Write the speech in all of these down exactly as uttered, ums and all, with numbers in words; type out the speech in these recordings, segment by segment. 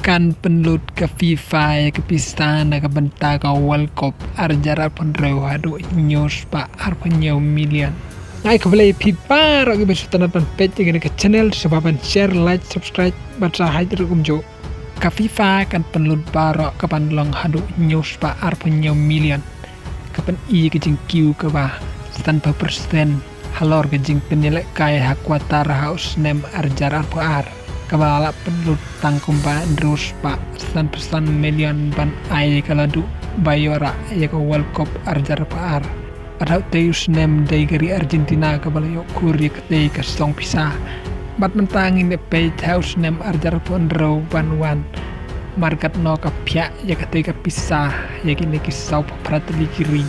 Kan pynlut ka FIFA ïa ka pisa na ka bynta ka World Cup arhajar arphew hynriew haduh hynñiew spah arphew hynñiew million. Nga ai khublei ïa phi baroh kiba sngewtynnat ban peit ïa kane ka channel, sngewbha ban share, like, subscribe bad subscribe ruh kumjuh. Ka FIFA kan pynlut baroh ka ban long haduh hynñiew spah arphew hynñiew million. Ka pyni ka jingkiew kaba sanphew percent halor ka jingpynïalehkai ha Qatar ha u snem arhajar arphew ar, kaba la pynlut tang kumba hynriew spah sanphew san million ban ai ïa ka laduh ba ïoh rah ïa ka World Cup arhajar arphew ar. Bad ha utei u snem dei ka ri Argentina kaba la ïoh khur ïa katei ka song pisa. Bad mynta ngin ïa peit ha u snem arhajar arphew hynriew ban wan, namar katno ka phiah ïa katei ka pisa ïa kine ki sawphew phra tylli ki ri.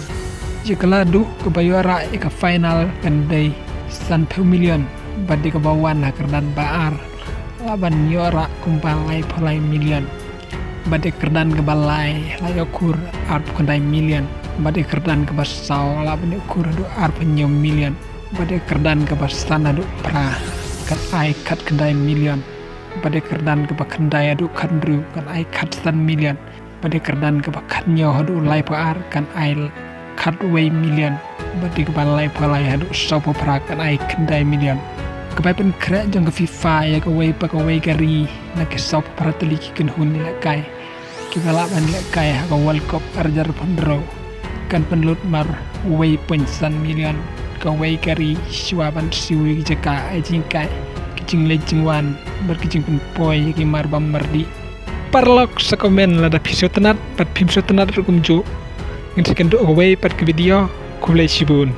Ïa ka laduh kaba ïoh rah ïa ka final kan dei sanphew million, bad ïa kaba wan ha kyrdan ba ar lah ban ïoh rah kumba laiphew lai million. Bad ïa ka kyrdan kaba lai la ïoh khur arphew khyndai million. Bad ïa ka kyrdan kaba saw lah ban ïoh khur haduh arphew hynñiew million. Bad ïa ka kyrdan kaba san haduh phra kan ai khatkhyndai million. Bad ïa ka kyrdan kaba khyndai haduh khathynriew kan ai khatsan million. Bad ïa ka kyrdan kaba khathynñiew haduh laiphew ar kan ai khatwei million. Bad ïa kaba laiphew lai haduh sawphew phra kan ai khyndai million. Ka bai pynkhreh jong ka FIFA ïa kawei pa kawei ka ri na ki sawphew phra tylli ki kynhun ïalehkai kiba lah ban ïalehkai ha ka World Cup arhajar arphew hynriew kan pynlut mar wei point san million kawei ka ri shuwa ban siew ïa ki jaka ai jingkai, ki jingleit jingwan bad ki jingpynpoi ïa ki mar ba mardi. Paralok, sa comment lada phi sngewtynnat bad phim sngewtynnat ruh kumjuh. Ngin sa ïakynduh ha kawei pat ka video. Khublei shibun.